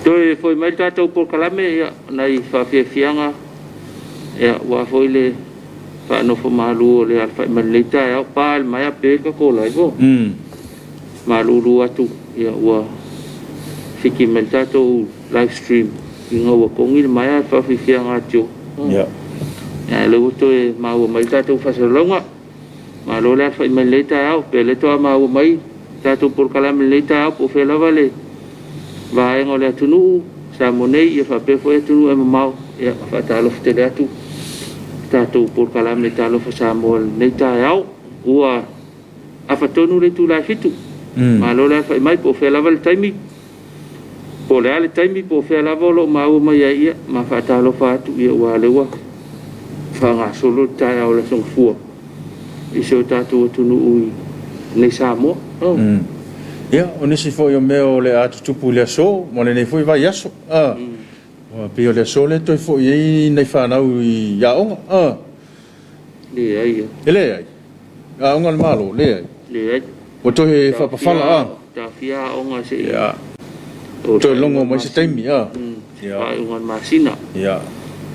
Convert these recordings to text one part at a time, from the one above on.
Toe foi mai le tatou polokalame ia nai faafiafiaga ia ua foi le faanofo malu o le alafai mai lenei taeao pa le maea pe le tatou live o. Malulu atu ia ua fiki mai le tatou live stream ina ua togi le maea le faafiafiaga atu. Ia. Ia le ua toe maua mai le tatou faasalalauga. Malo le alafai mai lenei taeao pe le toa maua mai tatou polokalame lenei taeao po o fea lava le vaega o le atunuu Samoa nei ia faapea foi atunuu e mamao ia faatalofa tele atu tatou polokalame Talofa Samoa lenei taeao ua afatonu le itula e 7. Malo le alafai mai po o fea lava le taimi po o le a le taimi po o fea lava o loo maua mai ai ia ma faatalofa atu ia ua lea ua faagasolo le taeao o le Aso Gafua i si o tatou atunuu i nei Samoa. Ia, o nisi foi o mea o le a tutupu i le aso, ma lenei foi vaiaso. Ua pei o le aso lea toe foi ai nai fanau i aoga. Leai. E leai. Aoga a le Malo, leai. Leai. Ua toe faapafala. Taofia aoga se i. Ia. Toe logo mai se taimi. Ia. Faaiuga o le masina. Ia.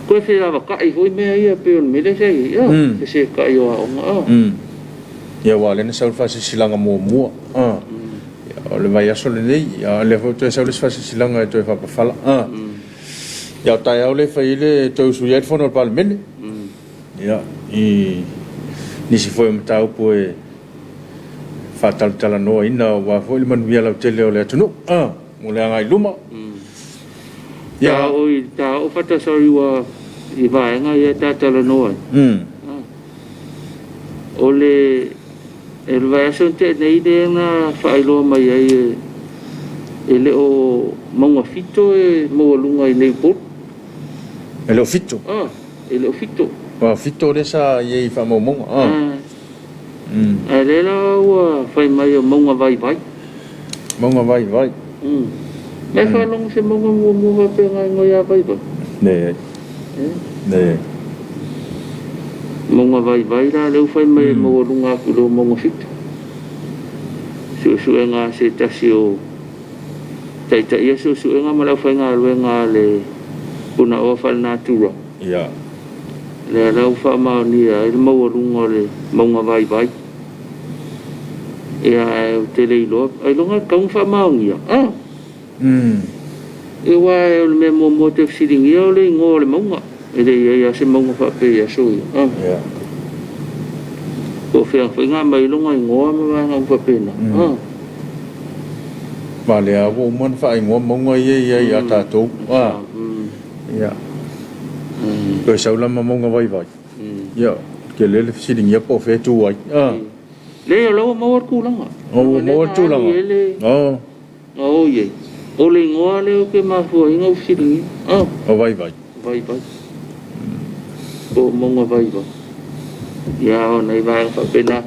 Koe felavaka'i foi mea ia pei o le mea lea sa i ai. Fesetai o aoga. Ia ua lea na sau le faasilasilaga muamua. O le vaiaso lenei, ia lea foi toe sau le isi faasilasilaga e toe faapafala. Ia o taeao lea e fai ai le toe usuia ai le fono a le Palemene. Ia, i nisi foi o mataupu e faatalatalanoaina aua foi le manuia lautele o le atunuu mo le agai i luma. Ia ta oo fatasori ua i vaega ia ta talanoa ai. O le e le vaiaso na tea nei lea na faailoa mai ai e le o mauga fito e maualuga i nei Upolu. E le o fito? E le o fito. Ua fito lea sa i ai i faamaumauga. Ae lea la ua fai mai o mauga vaivai. Mauga vaivai. Me faalogo se mauga muamua faapea na igoa ia Vaivai? Leai. Leai. Mauga vaivai la lea ua fai mai e maualuga atu i lo mauga fito. Suesuega a se tasi o taitaia suesuega ma le aufaigaluega a le Punaoa Faalenatura. Ia. Lea la ua faamaonia ai le maualuga o le mauga vaivai. Ia ae ou te le iloa, ailoga e tatau ona faamaonia. Ia aua o le mea muamua e toe fesiligia o le igoa o le mauga. E le i ai lava se mauga faapea i aso ia. Ia. Po o fea foi na aumai ai lona igoa ma vaega uma faapena. Ma lea ua uma ona faaigoa mauga ia i ai ia tatou. Ia. Toe sau la ma mauga vaivai. Ia. Tele le fesiligia po o fea e tu ai. Leai, o la ua maua le tulaga. O ua maua le tulaga. O. O i ai. O le igoa lea ou te mafua ai ona ou fesiligia. O Vaivai. Vaivai. Po o Mauga Vaivai. Ia, o nai vaega faapena.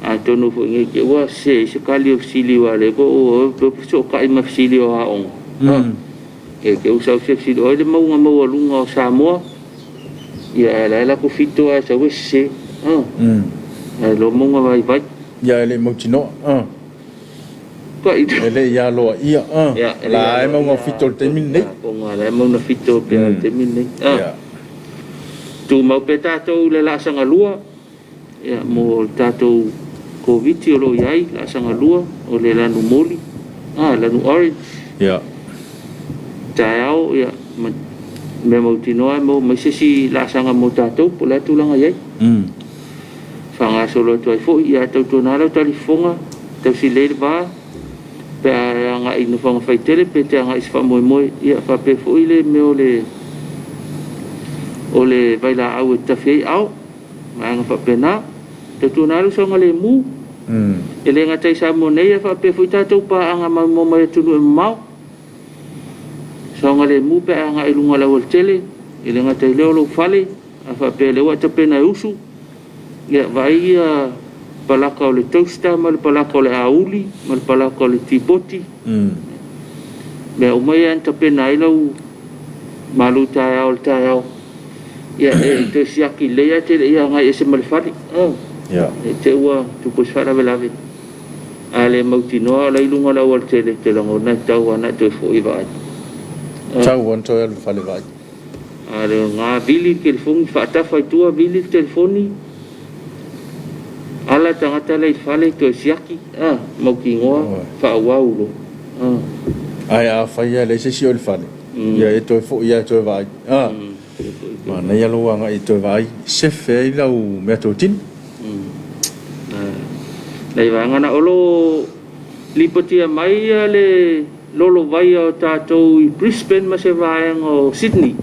Atonu foi ne i te i ua sese ai se tali o fesili aua o lea foi ua fesootai ma fesili o aoga. E te i ua sau se fesili, o ai le mauga maualuga o Samoa? Ia ae o la e alu atu fito ae sau e sese. Ae iloa mauga vaivai. Ia e le i mautinoa. E le i aloaia. O la e mauga fito i le taimi lenei. O la e mauga fito pea i le taimi lenei. Tumau pea tatou i le laasaga lua mo le tatou Koviti o lo o i ai, laasaga lua o le lanu moli, lanu orange. Taeao, ia, mea mautinoa e maua mai se isi laasaga mo tatou, po o le a tulaga e i ai. Faagasolo atu ai foi, ia tautuana lau talifofoga, tausi lelei le va, pe a e agai i nofoaga faitele pe te agai i se faamoemoe, ia faapea foi le mea o le vailaau e tafi ai ao, vaega faapena. Tautuana lau saogalemu, e le gata i Samoa nei, ae faapea foi tatou paaga maimoa mai atunuu e mamao. Saogalemu pe a agai i luga o le aualatele, e le gata i lea o lou fale, a faapea o lea ua e tapena e usu, ia vaai ia palaka o le toaster ma le palaka o le auli ma le palaka o le tipoti. Mea uma ia na tapena ai lau malu taeao o le taeao. Ia e toe siaki lelei ae te le i agai ese ma le fale. E te ua tupu ai se faalavelave. A le mautinoa o la i luga o le aualatele, ou te lagona e tatau lava ona e toe foi e vaai. Tatau lava ona toe alu i le fale e vaai. A le aoga, vili le telefoni, faatafa i tua, vili le telefoni, ala le tagata la i le fale, toe siaki, mautinoa, faaauau loa. Ae afai lava e leai se isi o i le fale, ia e toe foi lava e toe vaai. Manaia lou agai e toe vaai, sefe ai lau meatotino. Nai vaega na. O lo o lipotia mai le lolovaia o tatou i Brisbane ma se vaega o Sydney.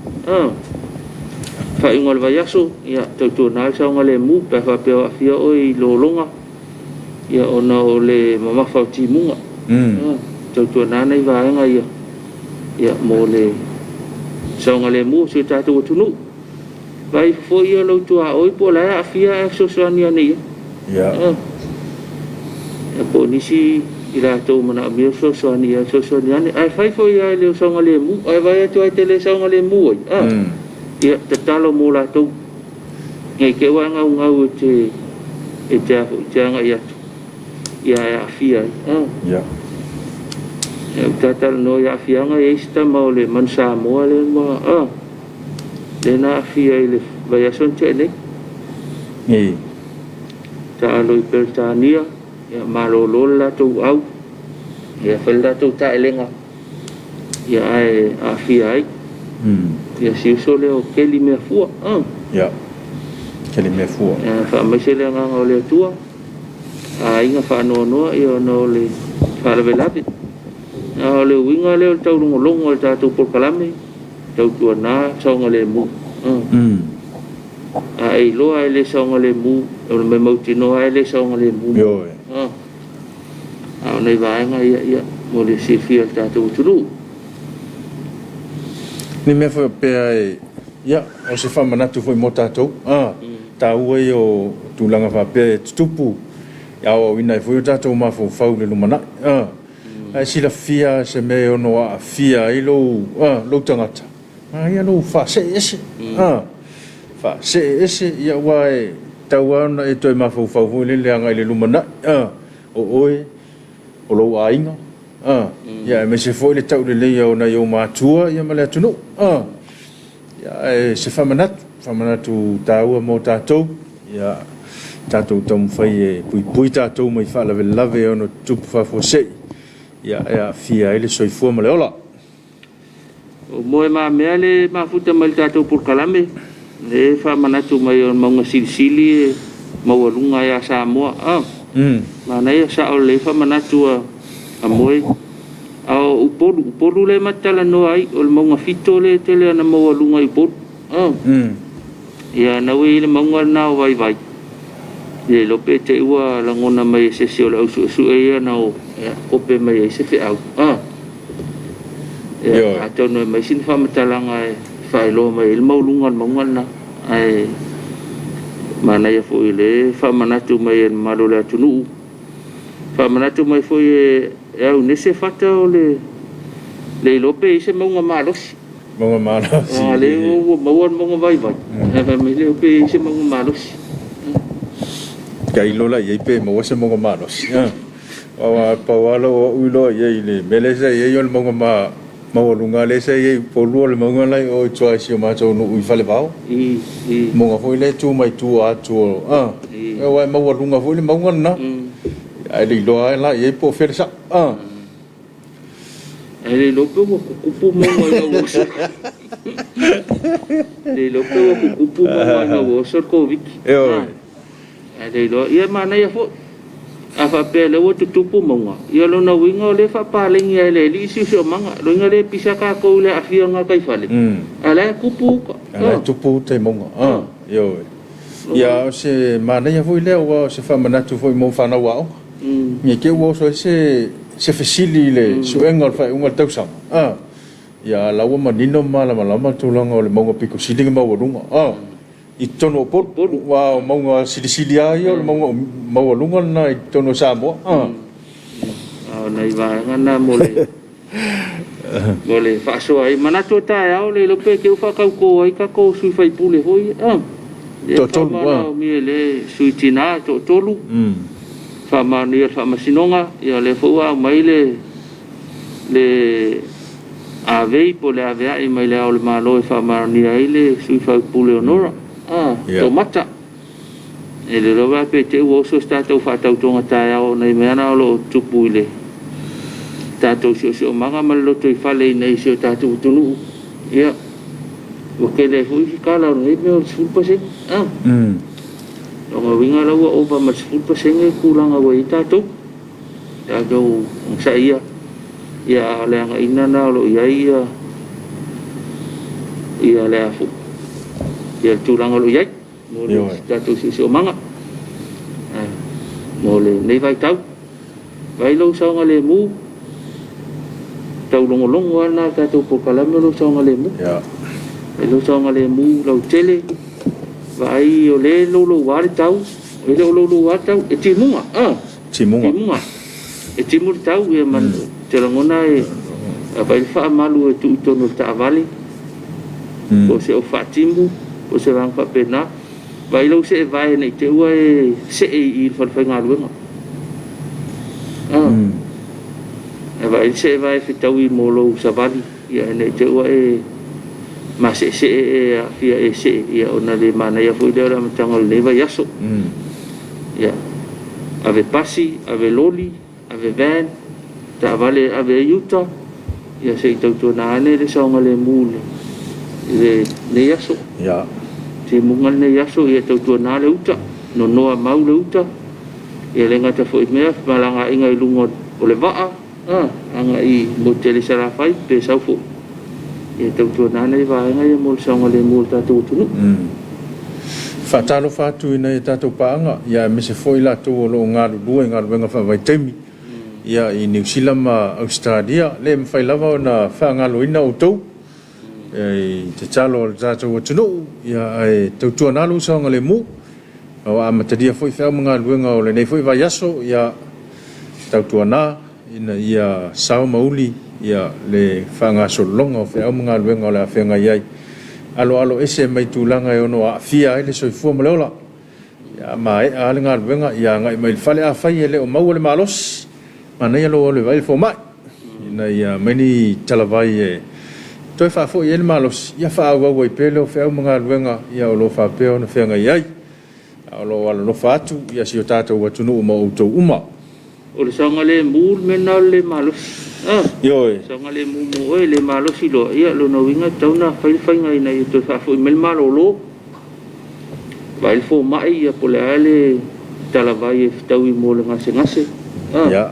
Faaiuga o le vaiaso, ia tautuana le saogalemu pe a faapea o aafia oe i lologa, ia ona o le mamafa o timuga. Tautuana nai vaega ia, ia mo le saogalemu o si o tatou atunuu. Vaai ifo foi ia lou tuaoi po o la e aafia ae fesoasoani ane i ai. Ia po o nisi i latou manaomia fesoasoani, ia fesoasoani ane. Ae fai foi lava i le saogalemu, ae vaai atu lava e te le saogalemu ai, ia tatalo mo latou. Ne i te i ua e gaugau e te e te te agai atu, ia ae aafia ai. Ia ua ta talanoa i aafiaga, e i ai si tama o le Manu Samoa lea ma lea na aafia i le vaiaso na tea nei. Taalo i Peretania, ia malolo le latou au, ia fai le latou taelega, ia ae aafia ai. Ia si uso lea o Keli Meafua. Ia, Keli Meafua. Ia faamaise le agaga o le Atua, aiga faanoanoa ia ona o le faalavelave. A o le uiga lea o le taulogologo o le tatou polokalame, tautuana saogalemu. A e iloa e le saogalemu, o le mea mautinoa e le saogalemu. A o nai vaega ia, ia mo le silafia e le tatou atunuu. Ni mea foi pea e, ia, o se faamanatu foi mo tatou. Taua ia o tulaga faapea e tutupu, e aoaoina ai foi o tatou mafaufau i le lumanai. Ae silafia se mea e ono aafia ai lou, lou tagata, ia lou faasee ese. Faasee ese, ia aua e tatau lava ona e toe mafaufau foi lele agai i le lumanai. O oe, o lou aiga, ia aemaise foi le tauleleia o nai ou matua ia ma le atunuu. Ia, ae se faamanatu, faamanatu taua mo tatou, ia tatou taumafai e puipui tatou mai faalavelave e ono tutupu faafuasei, ia e aafia ai le soifua ma le ola. O moe mamea le mafuta mai le tatou polokalame, le faamanatu mai o mauga silisili e maualuga ai a Samoa. Manaia sao lelei faamanatu a moe. A o Upolu, Upolu lea ma te talanoa ai, o le mauga fito lea e tele ona maualuga i Upolu. Ia na ua i ai le mauga lena o Vaivai, le iloa pe te i ua lagona mai e se isi o le au suesue ia na o kope mai ai se feau. Ia, atonu e aumai sina faamatalaga e faailoa mai ai le maualuga o le mauga lena. Ae manaia foi le faamanatu mai e le mamalu o le atunuu, faamanatu mai foi e Aunese Fata o le iloa pe i ai se mauga malosi. Mauga malosi. A lea ua maua le mauga vaivai, ae fai mai le pe i ai se mauga malosi. Tailo la i ai pe maua se mauga malosi. Aua pau lava lou au iloa i ai i le mea lea sa i ai o le mauga maualuga lea sa i ai i Upolu o le mauga la i o i tua i si o matou nuu i Falevao. Mauga foi lea e tu mai tua atu o, aua e maualuga foi le mauga lena. Ae le iloa lava la i ai po o fea le sao. Ae le iloa pe ua tutupu mauga ina ua oso. Le iloa pe ua tutupu mauga ina ua oso le Koviti. Ae le iloa, ia manaia foi. A faapea o lea ua tutupu mauga, ia o lona uiga o lea e faapaleni lava e le alii siosiomaga. O lona uiga lea e pisa tatou i le aafia o le gataifale, a o la e tupu uta. A o la e tupu uta i mauga. Ioe. Ia, o se manaia foi lea, aua o se faamanatu foi mo fanau aoga. Ne i te i ua oso ai se fesili i le suega o le faaiuga o le tausaga, ia a o la ua manino ma malamalama le tulaga o le mauga pito sili ona maualuga i totonu o Upolu. Aua o mauga silisili lava ia o le mauga maualuga lena i totonu o Samoa. A o nai vaega na mo le mo le faasoa ai. Manatu o taeao le iloa pe te i ua faatauto ai tatou sui usufono foi ia. Lea Toatolu, faamanaomia e le sui tina e toatolu. Faamaonia e le Faamasinoga, ia o lea foi ua aumai le avei po o le aveai mai le Ao o le Malo e faamaonia ai le sui usufono o Nora, Toomata. E le iloa pe te i ua oso se tatou faatautoga taeao ona i mea na o lo o tupu i le tatou siosiomaga ma le lotoifale i inei i si o tatou atunuu. Ia, ua tele ai foi tala o lenei mea o le 10%. Lona uiga la ua ova ma le 10% le tulaga ua i ai tatou. Tatou onosaia, ia a o le agaiga lena o lo o i ai ia le a foi, ia le tulaga o lo o i ai mo le tatou siosiomaga. Mo lenei vaitau, vaai lou saogalemu, taulogologo lava lena o le tatou polokalame o lou saogalemu. Vaai lou saogalemu lautele, vaai o lea e louloua le tau, e le o louloua le tau, e timuga. Timuga. Timuga. E timu le tau, ia ma te lagona e vaai le faamalu e tuu i totonu o le taavale, po o se au faatimu, po o se vaega faapena. Vaai lou seevae ne i te i ua e see i le falefaigaluega. Ae vaai le seevae fetaui mo lou savali, ia ne i te i ua e maseesee e aafia e see, ia ona le manaia foi lea o le amataga o lenei vaiaso. Ia, ave pasi, ave loli, ave van, taavale e ave ai uta, ia se i tautuana ane le saogalemu i lenei aso. Timuga lenei aso, ia tautuana le uta, nonoa mau le uta, ia le gata foi i mea, femalagaaiga i luga o le vaa, agai i motu tele i Salafai pe sau foi, ia tautuana nei vaega ia mo le saogalemu o le tatou atunuu. Faatalofa atu i nai a tatou paaga, ia aemaise foi i latou o lo o galulue i galuega faavaitaimi ia i Niu Sila ma Ausetalia. Le mafai lava ona faagaloina outou i tatalo a le tatou atunuu, ia ae tautuana lou saogalemu. Ua amatalia foi feau ma galuega o lenei foi vaiaso, ia tautuana ina ia sao ma uli ia le faagasologa o feau ma galuega o le a feagai ai. Aloalo ese mai tulaga e ono aafia ai le soifua ma le ola. Ia maea lava le galuega, ia agai mai i le fale. Afai e le o maua le malosi, manaia lou alu e vaai le fomai, ina ia aumai ni talavai e toe faafoi ai le malosi, ia faaauau ai pea lea o feau ma galuega ia o lo o faapea ona feagai ai. A o lo o alolofa atu ia si o tatou atunuu ma outou uma. O le saogalemu le mea lena o le le malosi. Ioe. Saogalemu mo oe, le malosi loa, ia lona uiga e tatau ona fai le faiga ina ia toe faafoi mai le malolo. Vaai le fomai, ia po o le a le talavai e fetaui mo le gasegase. Ia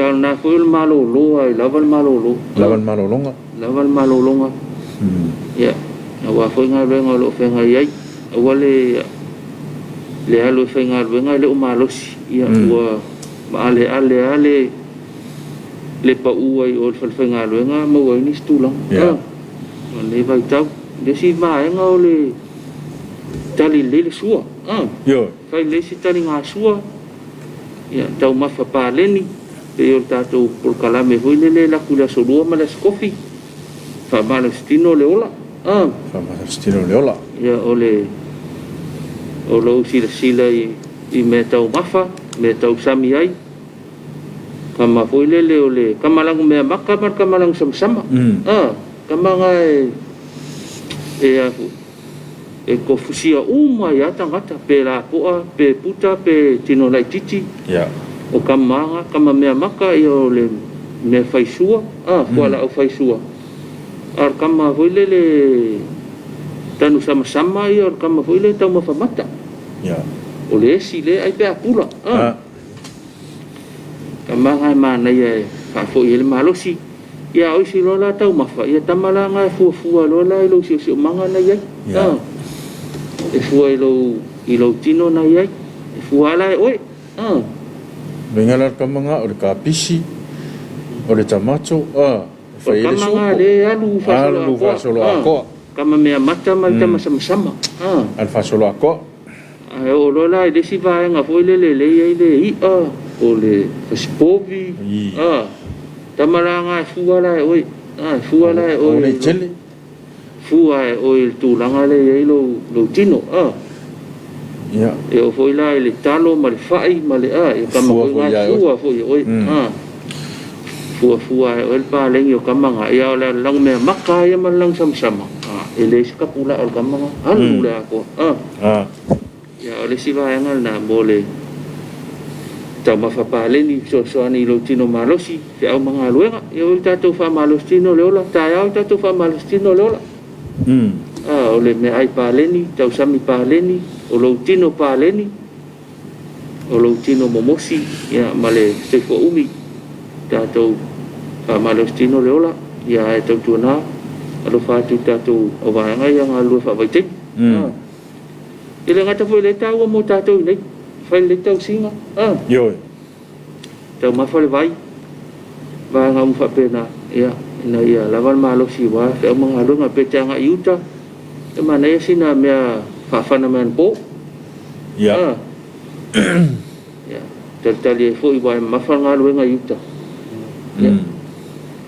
o lena foi o le malolo lava, e lava le malolo. Lava le malologa. Lava le malologa. Ia, aua foi galuega o lo o feagai ai. Aua le le alu e faigaluega e le o malosi, ia ua maaleale lava le le pau ai o le falefaigaluega maua ai nisi tulaga. Ia. O lenei vaitau. O le isi vaega o le tali lelei le sua. Ioe. Fai lelei se taligasua, ia, taumafa paleni, pei o le tatou polokalame foi lele e alu atu i le Aso Lua ma le Aso Tofi, faamalositino le ola. Faamalositino le ola. Ia, o le o lou silasila i mea taumafa, mea tausami ai, kama foi lele o le kama lagu mea maka ma le kama lagu samasama. Kama na e tofusia uma ai lava tagata, pe lapoa, pe puta, pe tino laitiiti. Ia. O kama na, kama mea maka, ia o le mea faisua, fualaau faisua. A o le kama foi lele tanu samasama, ia o le kama foi lele taumafa mata. Ia. O le esi le ai pe a pula. Kama na e manaia e faafoi ai le malosi. Ia o isi loa la taumafa, ia tama la na e fuafua loa la i lou siosiomaga na i ai. Ia. E fua i lou tino na i ai. E fua ala e oe. Luiga la le kama nga o le kapisi, o le tamato, e O fai le ai le kama nga supo. le alu faasolo Alu atoa. faasolo atoa. Kama mea mata ma le tama samasama. Alu faasolo atoa. Ae oo loa la i le isi vaega foi lele lea e i ai le i'a, o le fasipovi. Tama la nga e fua la e oe. E fua la e oe. O le tele. Fua e oe i le tulaga lea e i ai lou tino. Ia. E oo foi la i le talo ma le fai ma le ia kama Fua foi foi nga ia e oe. fua foi e oe. Fua fua e oe le paleni o kama nga. Ia o le lagu mea maka ia ma le lagu samasama. E leai se kapula o le kama nga. Alu le atoa. Ia o le isi vaega lena mo le taumafa paleni fesoasoani i lou tino malosi, feau ma galuega. Ia o le tatou faamalositino le ola, taeao le tatou faamalositino le ola. O le meaai paleni, tausami paleni, o lou tino paleni, o lou tino momosi, ia ma le soifua umi. Tatou faamalositino le ola, ia ae tautuana, alofa atu i tatou auvaega ia galulue faavaitaimi. E le gata foi i lea taua mo tatou i nei, fai lelei tausiga. Ioe. Taumafa le vai, vaega uma faapena, ia, ina ia lava le malosi aua feau ma galuega. Pe te agai i uta, e manaia sina mea faafana mai anapo. Ia. Ia, talitali ai foi aua e mamafa le galuega i uta. Ia.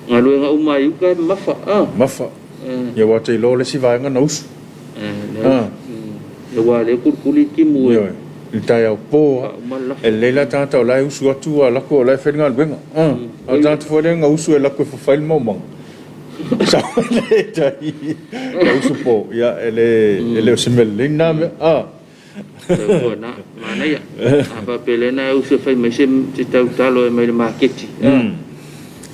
Galuega uma i uta e mamafa. Mafa. Ia ua te iloa le isi vaega na usu. Aua lea kulikuli timu e. Ioe. I le taeao po lava. Faauma le lafo. E lelei la tagata o la e usu atu a lako o la e fai le galuega. A o le tagata foi lea na usu e lako e fafai le maumaga. Sau le tai na usu po. Ia e le e le o se mea lelei lena mea. Tautuana, manaia. A faapea lea na e usu e fai mai se tautalo e mai le maketi.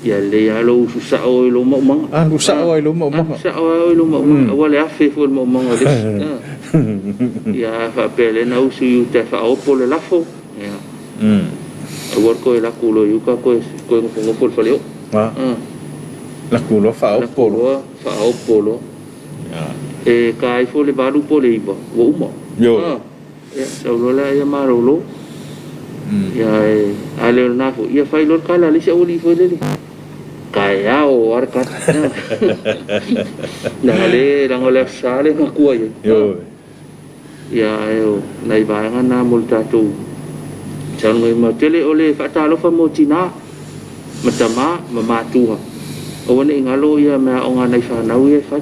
Ia lelei lava lou usu sao i lou maumaga. Alu sao ai lou maumaga. Alu sao lava i lou maumaga. Aua le afe foi i le maumaga o le isi. Ia a faapea lea na usu i uta e faaopo le lafo. Ia. Aua le toe laku loa i uta toe nofonofo i le faleoo. Laku loa faaopo Laku loa faaopo loa. E ta ifo le 8 po o le 9 ua uma. Ioe. Ia, sau loa lea ia malolo. Ia e a le o lena foi, ia fai loa le tala a le isi aualii foi lele. Taeao lava le tala. Leaga le, leaga o le Aso Sa lea na tua i ai. Ioe. Ia ae o nai vaega na mo le tatou saunoaga mautele o le faatalofa mo tina ma tama ma matua. Aua ne i galo ia mea aoga a nai fanau ia e fai.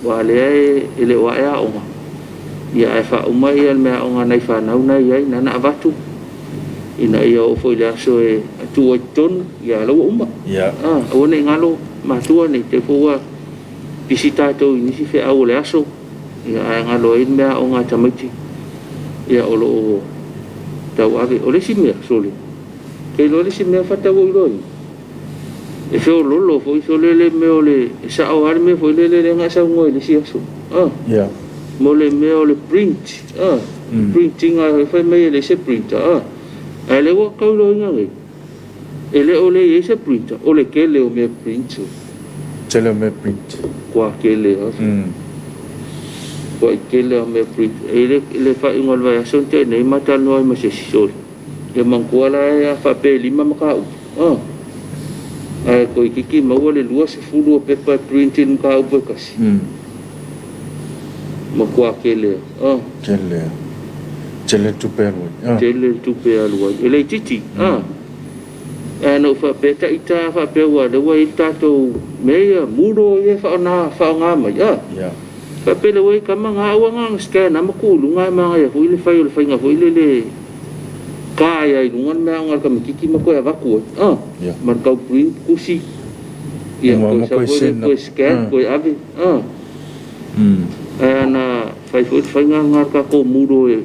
Aua lea e le o ae aoga. Ia ae faauma ia le mea aoga a nai fanau na i ai, na na avatu ina ia oo foi i le aso e tuu ai totonu, ia la ua uma. Ia. Aua ne i galo matua nei te foi ua pisi tatou i nisi feau o le aso, ia ae galo ai le mea aoga a tamaiti, ia o lo o tauave. O le isi mea, sole, ke iloa le isi mea faatau ou iloa i, e feololo foi sole le mea o le, e sao lava le mea foi lele lea na e saunoa i le isi aso. Ia. Mo le mea o le print, printing e fai mai e leai se printer, Ae lea ua tau iloaina nei, e le o le i ai se printer, o le tele o mea print. Tele o mea print. Kua tele lava. Matuai tele lava o mea print. E i ai le faaiuga o le vaiaso na tea nei ma talanoa ai ma se isi, sole, ia manatua la e a faapea e 5 mataupu, ae toeitiiti maua le 20 o pepa e print i le mataupu e tasi, matua tele lava. Tele lava. Tele le tupe e alu ai. Tele le tupe e alu ai. E le itiiti, Ae na ou faapea ita a faapea aua o lea ua i ai le tatou mea ia Moodle ia e faaaoga mai, a? Faapea la ua i ai tama na, aua na ona scan lava ma tuu i luga ae manaia foi le fai o le faiga foi lele e ta ai lava i luga le meaaoga a le tamaitiiti ma toe avatu ai, a? Ma le tau print tusi, ia toe sau foi lea toe scan toe ave, a? Ae ana fai foi le faiga lena a le tatou Moodle e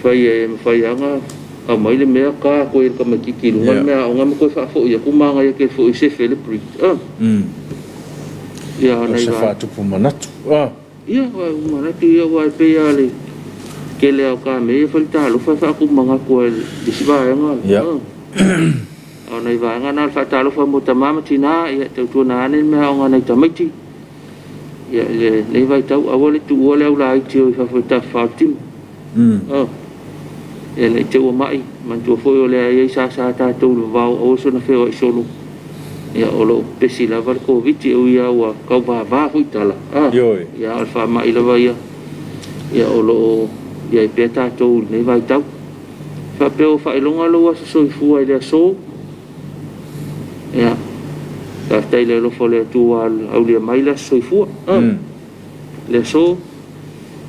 fai ai e mafai lava ona aumai le mea ta atu ai e le tamaitiiti i luga le meaaoga ma toe faafoi atu, manaia tele foi e sefe ai le print. Ia, O se faatupu manatu. Ia, ua manatu ia, aua e pei lava o le tele lava o ta mea ia fai le talofa e faatupu manatu lava i le isi vaega. A o nai vaega na o le faatalofa mo tama ma tina, ia tautuana ane le meaaoga a nai tamaiti. Ia, i lenei vaitau, aua le tuua le aulaiti o i fafo i tafafao o le tino. Ia ne i te i ua mai, manatua foi o lea e i ai sasa a tatou i le vavao, aua soona feoai solo. Ia, o lo o pepesi lava le Koviti, e ui lava ua tau vava foi tala, Ioe. Ia, a o le faamai lava ia, ia o lo o i ai pea tatou i lenei vaitau. Faapea ua faailoga lou aso soifua i le aso, ia, faafetai i le alofa o le Atua ua aulia mai le aso soifua. Le aso,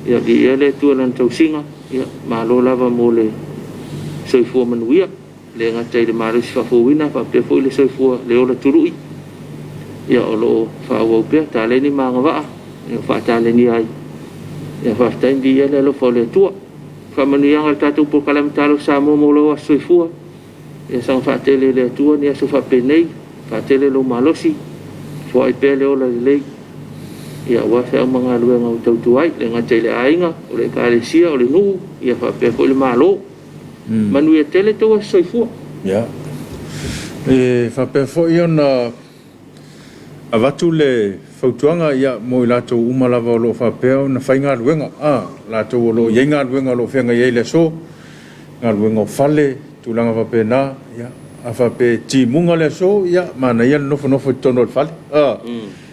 ia, viia le Atua i Lana tausiga, ia, malo lava mo le soifua manuia, e le gata i le malosi faafouina, faapea foi le soifua, le ola tului, ia, o lo o faaauau pea, taleni ma agavaa, ia, faatalenia ai. Ia faafetai ma viia le alofa o le Atua. Faamanuiaga o le tatou Polokalame Talofa Samoa mo lou aso soifua, ia saga faatele e le Atua ni aso faapenei, faatele lou malosi, foai pea le ola lelei, ia aua feau ma galuega ua tautua ai, e le gata i le aiga, o le ekalesia, o le nuu, ia faapea foi le Malo. Manuia tele tou aso soifua. Ia. E faapea foi ona avatu le fautuaga ia, mo i latou uma lava o lo o faapea ona faigaluega, latou o lo o i ai galuega o lo o feagai ai i le aso, galuega o fale, tulaga faapena, ia, a faapea e timuga le aso, ia, manaia le nofonofo i totonu o le fale.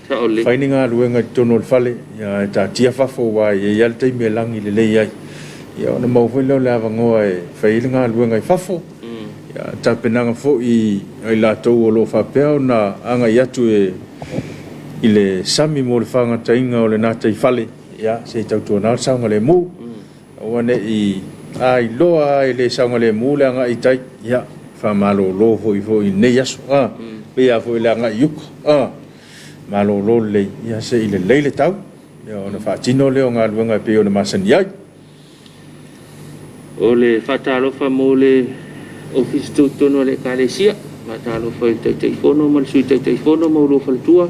Sao lelei. Fai ni galuega i totonu o le fale, ia, ae taatia fafo aua e i ai lava le taimi e lagi lelei ai. Ia, ona maua foi lea o le avanoa e fai ai le galuega i fafo. Ia, tapenaga foi a i latou o lo o faapea ona agai atu i le sami mo le faagataina o le gataifale, ia, se i tautuana le saogalemu. Aua ne i a iloa lava e le saogalemu le agai i tai, ia, faamalolo foi i lenei aso. Pei lava foi o le agai i uta, malolo lelei, ia se i lelei le tau, ia, ona faatino lea o galuega e pei ona masani ai. O le faatalofa mo le Ofisa Tutotonu o le Ekalesia, faatalofa i le Taitaifono ma le Sui Taitaifono ma ulua faletua.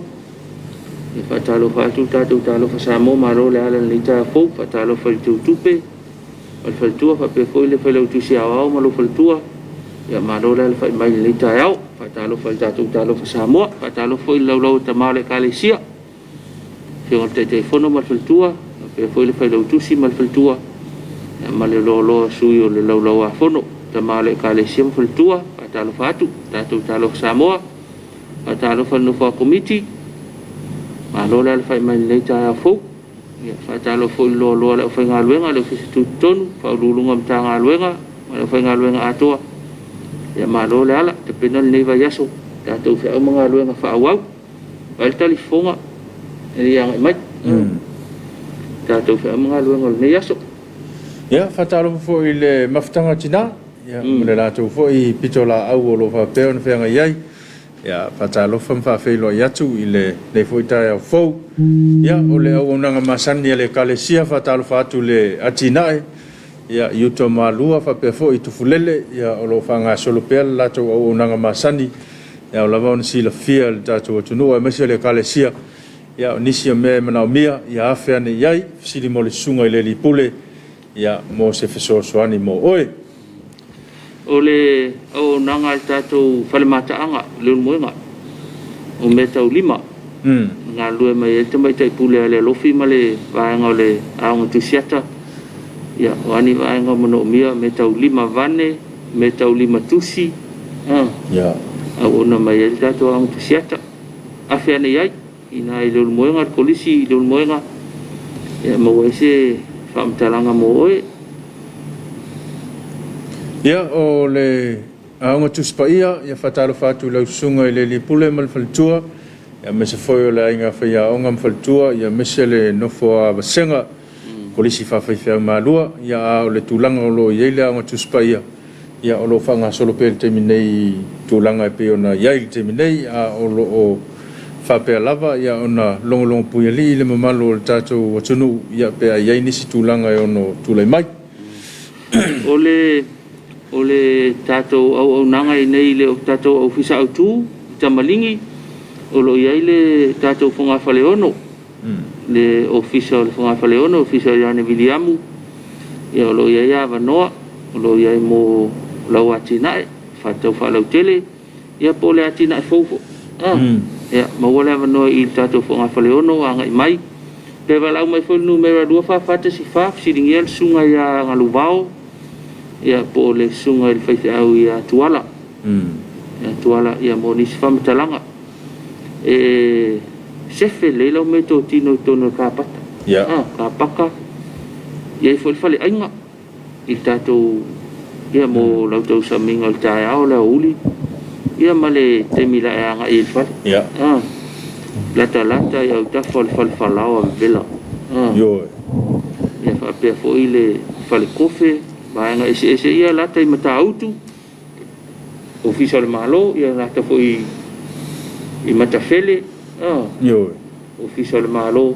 E faatalofa atu le tatou Talofa Samoa, malo le ala i lenei taeao fou. Faatalofa i le Teutupe ma le faletua, faapea foi le Failautusi Aoao ma lou faletua. Ia malo le alafai mai i lenei taeao. Faatalofa i le tatou Talofa Samoa. Faatalofa foi i le laulau a tama o le Ekalesia, Afioga i le Taitaifono ma le faletua, faapea foi le Failautusi ma le faletua, ma le loaloa o sui o le Laulau-a-Fono, tama o le Ekalesia ma faletua. Faatalofa atu, tatou Talofa Samoa. Faatalofa i le nofo a Komiti, malo le alafai mai i lenei taeao fou. Ia, faatalofa foi i le loaloa o le aufaigaluega, le Ofisa Tutotonu, Faauluuluga o Matagaluega ma le aufaigaluega atoa. Ia malo le ala, tapena lenei vaiaso, tatou feau ma galuega faaauau. Vaai le talifofoga e le i agai mai. Tatou feau ma galuega o lenei aso. Ia, faatalofa foi i le mafutaga o tina, ia, ma le latou foi pitolaau o lo o faapea ona feagai ai. Ia, faatalofa ma faafeiloai atu i lenei foi taeao fou. Ia, o le auaunaga masani a le Ekalesia, faatalofa atu i le atinae, ia, i uta o Malua faapea foi i Tufulele, ia, o lo o faagasolo pea le latou auaunaga masani, e ao lava ona silafia e le tatou atunuu aemaise o le Ekalesia, ia, o nisi o mea e manaomia, ia afe ane i ai, fesili mo le susuga i le alii pule, ia, mo se fesoasoani mo oe. O le auaunaga a le tatou fale mataaga i Leulumoega, o meataulima. Galulue mai ai le Tamaitai Pule a le Alofi ma le vaega o le Aoga Tusiata. Ia, o a ni vaega o manaomia, mea tau lima vane, mea tau lima tusi, auauna mai ai le tatou Aoga Tusiata. Afe ane i ai, i ina i Leulumoega, le Kolisi i Leulumoega, e maua ai se faamatalaga mo oe. Ia, o le Aoga Tusi Paia, ia faatalofa atu i lau Susuga i le Alii Pule ma le Faletua, aemaise foi o le aiga faiaoga ma faletua, aemaise le nofo a vasega Kolisi Faafaifeau Malua. Ia, a o le tulaga o lo o i ai le Aoga Tusi Paia, ia o lo o faagasolo pea i le taimi nei i tulaga e pei ona i ai i le taimi nei, a o lo o faapea lava ia ona logologo puialii le mamalu o le tatou atunuu, ia pe a i ai nisi tulaga e ono tulai mai. O le o le tatou auaunaga i inei i le tatou Ofisa Autu i Tamaligi, o lo o i ai le tatou fogafaleono, le Ofisa o le Fogafaleono, Ofisa o Ioane Viliamu, ia o lo o i ai avanoa, o lo o i ai mo lau atinae, faatatau faalautele, ia po o le atinae fou foi. Ia, maua le avanoa i le tatou fogafaleono agai mai. Pe valaau mai foi i le numera 24414, fesiligia le susuga ia Galuvao, ia po o le susuga i le faifeau ia Tuala. Ia Tuala, ia mo nisi faamatalaga. E sefe lelei lau meatotino i totonu o le kapata. Kapaka, e i ai foi le faleaiga i le tatou, ia mo lau tausamiga o le taeao, le aoauli, ia ma le taimi la e agai ai i le fale. Latalata i autafa o le fale falaoa vevela. Ia faapea foi le fale kofe, vaega eseese, ia lata i Matautu, Ofisa o le Malo, ia lata foi i Matafele, Ofisa o le Malo,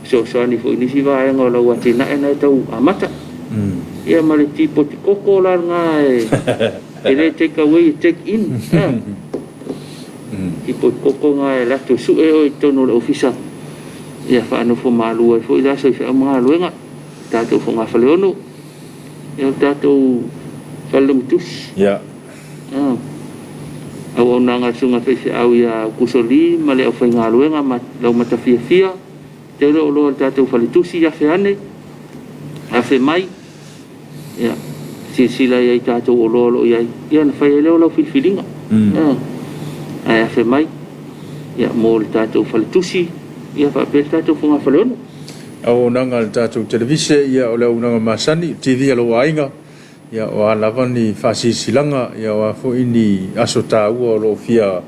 fesoasoani foi i nisi vaega o lau atinae na e tau amata. Ia ma le tipoti koko la lena e le take away, e take in. Tipoti koko na e lato e sue oe i totonu o le ofisa, ia faanofo malu ai foi le aso i feau ma galuega, tatou fogafaleono, ia o tatou fale logotusi. Auaunaga a le Susuga Faifeau ia Aukuso Lee ma le aufaigaluega ma lau matafiafia, tele o oloa i le tatou faletusi, afe ane, afe mai, ia, silasila i ai i tatou oloa o lo o i ai, ia ona fai ai lea o lau filifiliga. Ae afe mai, ia, mo le tatou faletusi, ia faapea le tatou fogafaleono. Auaunaga a le tatou televise, ia o le auaunaga masani, TV a lou aiga, ia o a lava ni faasilasilaga, ia o a foi ni aso taua o lo o fia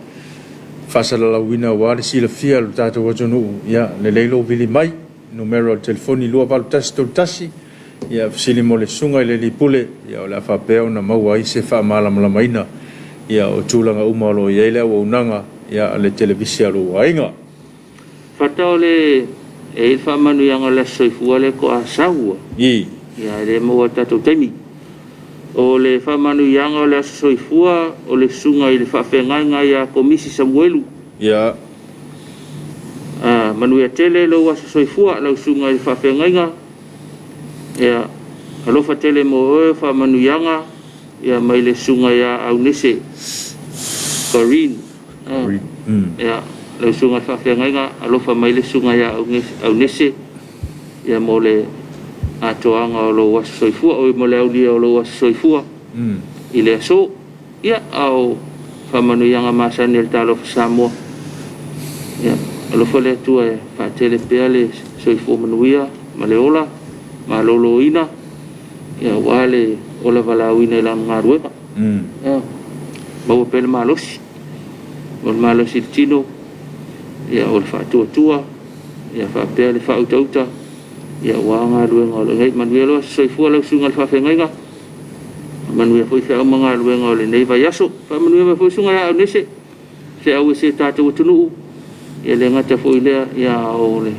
faasalalauina aua le silafia e lo tatou atunuu, ia lelei lou vili mai, numera o le telefoni 28131, ia fesili mo le susuga i le Alii Pule, ia o le a faapea ona maua ai se faamalamalamaina, ia o tulaga uma o lo o i ai le auaunaga, ia a le televise a lou aiga. Fata o le e i ai le faamanuiaga o le aso soifua lea toa sau I. Ia e le maua i le tatou taimi. O le faamanuiaga o le aso soifua o le susuga i le faafeagaiga ia Komisi Samuelu. Ia. Manuia tele lou aso soifua lau susuga i le faafeagaiga. Ia alofa tele mo oe o faamanuiaga ia mai le susuga ia Aunese Karin. Ia, lau susuga i le faafeagaiga, alofa mai le susuga ia Aunese, ia mo le atoaga o lou aso soifua, oi mo le aulia o lou aso soifua i le aso. Ia, a o faamanuiaga masani a le Talofa Samoa. Ia, alofa le Atua e faatele pea le soifua manuia ma le ola maloloina, ia aua le ola valaauina i lana galuega. Ia, maua pea le malosi. O le malosi i le tino, ia o le faatuatua, ia faapea le faautauta, ia aua galuega o lo o i ai. Manuia lou aso soifua lau susuga i le faafeagaiga, manuia foi feau ma galuega o lenei vaiaso. Faamanuia mai foi susuga ia Aunese, feau e si o tatou atunuu, ia le gata foi i lea, ia a o le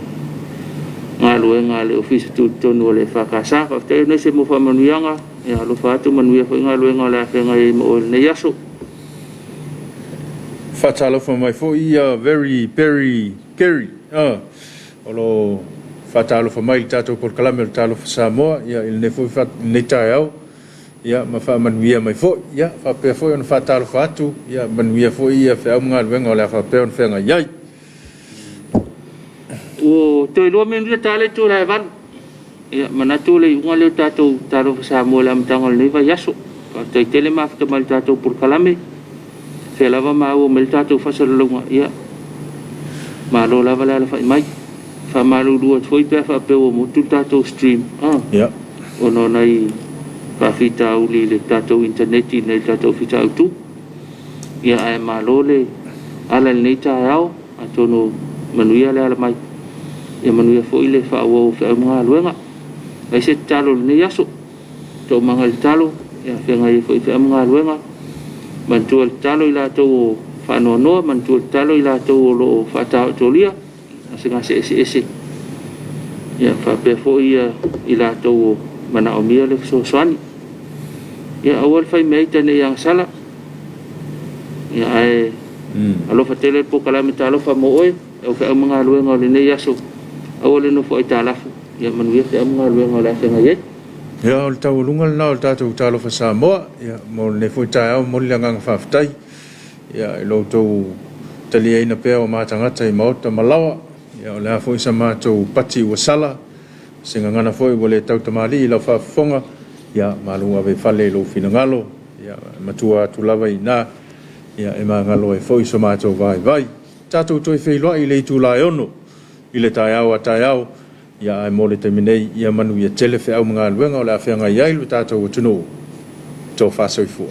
galuega a le Ofisa Tutotonu o le EFKS. Faafetai Aunese mo faamanuiaga, ia alofa atu manuia foi galuega o le a feagai ai ma oe i lenei aso. Faatalofa mai foi ia Very Perry Kerry, o lo o faatalofa mai i le tatou polokalame o le Talofa Samoa ia, i lenei foi lenei taeao, ia, ma faamanuia mai foi. Ia, faapea foi ona faatalofa atu, ia, manuia foi ia feau ma galuega o le a faapea ona feagai ai. Ua toe 2 minute ta le itula e 8. Ia, manatu o le iuga lea o le tatou Talofa Samoa i le amataga o lenei vaiaso. Faafetai tele mafuta mai i le tatou polokalame. O fea lava maua mai ai le tatou faasalalauga, ia, malo lava le alafai mai. E faamalulu atu foi pe a faapea ua motu le tatou stream, ona o nai faafitauli i le tatou initaneti i le tatou Ofisa Autu. Ia, ae malo le ala i lenei taeao, atonu manuia le ala mai, ia manuia foi le faaauau o feau ma galuega. Leai se tatalo i lenei aso, toomaga i le tatalo, ia feagai ai foi i feau ma galuega, manatua le tatalo i latou o faanoanoa, manatua le tatalo i latou o lo o faataotolia gasegase eseese, ia faapea foi i latou o manaomia le fesoasoani. Ia aua le fai mea ita ne i agasala, ae alofa tele le polokalame Talofa mo Oe, au feau ma galuega o lenei aso, aua le nofo aitalafu, ia manuia feau ma galuega o le a feagai ai. Ia, o le taualuga lena o le tatou Talofa Samoa. Ia, mo lenei foi taeao, momoli le agaga faafetai ia, i lo outou taliaina pea o ma tagata i maota ma laoa. Ia, o le a foi sa matou pati ua sala, se gagana foi ua le tautamalii i lau faafofoga, ia, malu ave i fale i lou finagalo, ia, e matua atu lava i ina, ia, e magalo ai foi so matou vaivai. Tatou toe feiloai i le itula e 6 i le taeao a taeao, ia, ae mo le taimi nei, ia manuia tele feau ma galuega o le a feagai ai lo tatou atunuu. Tofa soifua.